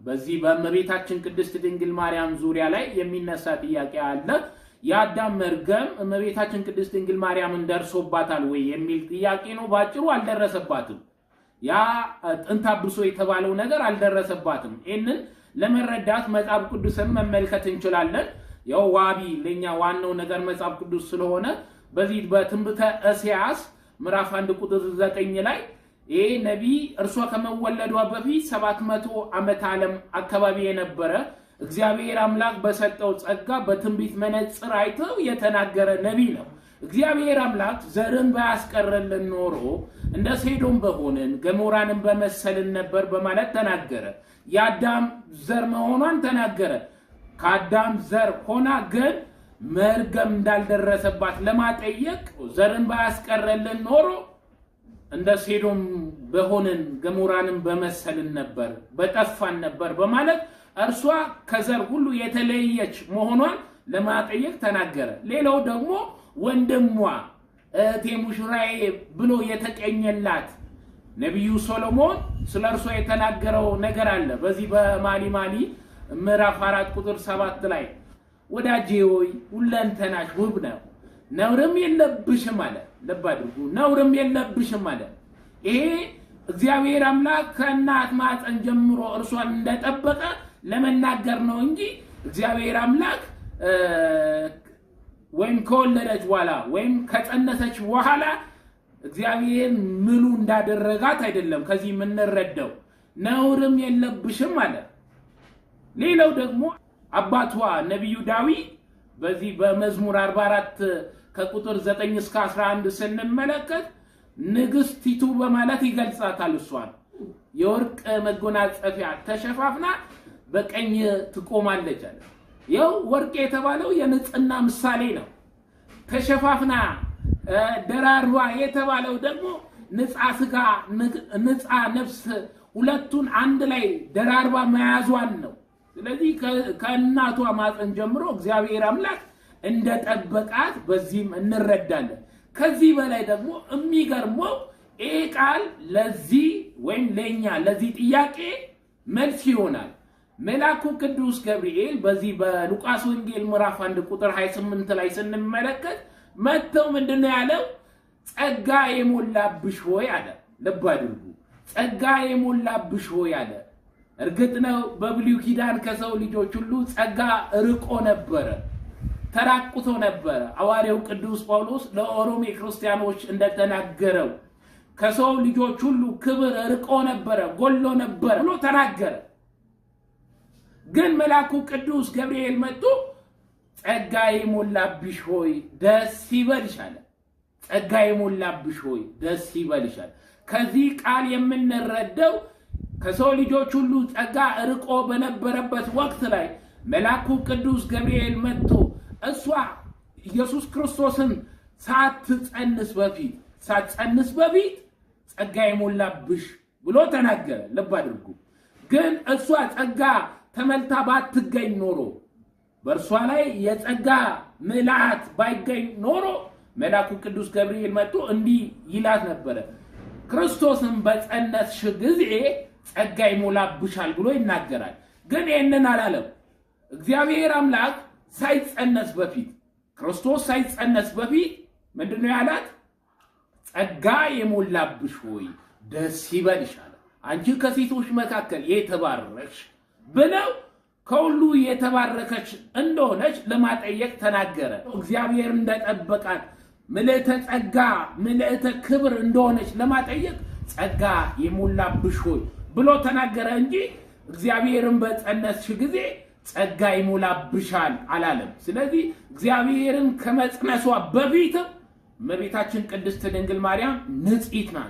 በዚህ በእመቤታችን ቅድስት ድንግል ማርያም ዙሪያ ላይ የሚነሳ ጥያቄ አለ። የአዳም መርገም እመቤታችን ቅድስት ድንግል ማርያምን ደርሶባታል ወይ የሚል ጥያቄ ነው። ባጭሩ አልደረሰባትም። ያ ጥንተ አብሶ የተባለው ነገር አልደረሰባትም። ይህንን ለመረዳት መጽሐፍ ቅዱስን መመልከት እንችላለን። ያው ዋቢ ለኛ ዋናው ነገር መጽሐፍ ቅዱስ ስለሆነ በዚህ በትንቢተ ኢሳይያስ ምዕራፍ 1 ቁጥር 9 ላይ ይሄ ነቢይ እርሷ ከመወለዷ በፊት 700 ዓመተ ዓለም አካባቢ የነበረ እግዚአብሔር አምላክ በሰጠው ጸጋ በትንቢት መነጽር አይተው የተናገረ ነቢይ ነው። እግዚአብሔር አምላክ ዘርን ባያስቀረልን ኖሮ እንደ ሴዶም በሆንን ገሞራንም በመሰልን ነበር በማለት ተናገረ። የአዳም ዘር መሆኗን ተናገረ። ከአዳም ዘር ሆና ግን መርገም እንዳልደረሰባት ለማጠየቅ ዘርን ባያስቀረልን ኖሮ እንደ ሴዶም በሆንን ገሞራንም በመሰልን ነበር፣ በጠፋን ነበር በማለት እርሷ ከዘር ሁሉ የተለየች መሆኗን ለማጠየቅ ተናገረ። ሌላው ደግሞ ወንድሟ እህቴ ሙሽራዬ ብሎ የተቀኘላት ነቢዩ ሶሎሞን ስለ እርሷ የተናገረው ነገር አለ። በዚህ በማሊ ማሊ ምዕራፍ 4 ቁጥር 7 ላይ ወዳጄ ሆይ ሁለንተናሽ ውብ ነው፣ ነውርም የለብሽም አለ። ልብ አድርጉ፣ ነውርም የለብሽም አለ። ይሄ እግዚአብሔር አምላክ ከእናት ማፀን ጀምሮ እርሷን እንደጠበቀ ለመናገር ነው እንጂ እግዚአብሔር አምላክ ወይም ከወለደች በኋላ ወይም ከጸነሰች በኋላ እግዚአብሔር ምሉ እንዳደረጋት አይደለም። ከዚህ የምንረዳው ነውርም የለብሽም አለ። ሌላው ደግሞ አባቷ ነቢዩ ዳዊት በዚህ በመዝሙር 44 ከቁጥር 9 እስከ 11 ስንመለከት ንግስቲቱ በማለት ይገልጻታል። እሷን የወርቅ መጎናጸፊያ ተሸፋፍና በቀኝ ትቆማለች አለ። ይኸው ወርቅ የተባለው የንጽህና ምሳሌ ነው። ተሸፋፍና ደራርባ የተባለው ደግሞ ንጻ ስጋ ንጻ ነፍስ ሁለቱን አንድ ላይ ደራርባ መያዟን ነው። ስለዚህ ከእናቷ ማፀን ጀምሮ እግዚአብሔር አምላክ እንደጠበቃት በዚህም እንረዳለን። ከዚህ በላይ ደግሞ የሚገርመው ይህ ቃል ለዚህ ወይም ለኛ ለዚህ ጥያቄ መልስ ይሆናል። መልአኩ ቅዱስ ገብርኤል በዚህ በሉቃስ ወንጌል ምዕራፍ 1 ቁጥር 28 ላይ ስንመለከት መጥተው ምንድነው ያለው? ጸጋ የሞላብሽ ሆይ አለ። ልብ አድርጉ፣ ጸጋ የሞላብሽ ሆይ አለ። እርግጥ ነው በብሉይ ኪዳን ከሰው ልጆች ሁሉ ጸጋ ርቆ ነበረ፣ ተራቁቶ ነበረ። ሐዋርያው ቅዱስ ጳውሎስ ለኦሮሜ ክርስቲያኖች እንደተናገረው ከሰው ልጆች ሁሉ ክብር ርቆ ነበረ፣ ጎሎ ነበረ ብሎ ተናገረ። ግን መልአኩ ቅዱስ ገብርኤል መጥቶ ጸጋ የሞላብሽ ሆይ ደስ ይበልሽ አለ። ጸጋ የሞላብሽ ሆይ ደስ ይበልሽ አለ። ከዚህ ቃል የምንረዳው ከሰው ልጆች ሁሉ ጸጋ ርቆ በነበረበት ወቅት ላይ መልአኩ ቅዱስ ገብርኤል መጥቶ እሷ ኢየሱስ ክርስቶስን ሳትጸንስ በፊት ጸጋ የሞላብሽ ብሎ ተናገረ። ልብ አድርጉ። ግን እሷ ጸጋ ተመልታ ባትገኝ ኖሮ በእርሷ ላይ የጸጋ ምልአት ባይገኝ ኖሮ መልአኩ ቅዱስ ገብርኤል መጥቶ እንዲህ ይላት ነበረ፣ ክርስቶስን በጸነስሽ ጊዜ ጸጋ ይሞላብሻል ብሎ ይናገራል። ግን ይህንን አላለም። እግዚአብሔር አምላክ ሳይጸነስ በፊት ክርስቶስ ሳይጸነስ በፊት ምንድነው ያላት? ጸጋ የሞላብሽ ሆይ ደስ ይበልሽ አለ። አንቺ ከሴቶች መካከል የተባረክሽ ብለው ከሁሉ የተባረከች እንደሆነች ለማጠየቅ ተናገረ። እግዚአብሔር እንደጠበቃት ምልዕተ ጸጋ ምልዕተ ክብር እንደሆነች ለማጠየቅ ጸጋ የሞላብሽ ሆይ ብሎ ተናገረ እንጂ እግዚአብሔርን በጸነስሽ ጊዜ ጸጋ ይሞላብሻል አላለም። ስለዚህ እግዚአብሔርን ከመጽነሷ በፊትም እመቤታችን ቅድስት ድንግል ማርያም ንጽሕት ናት።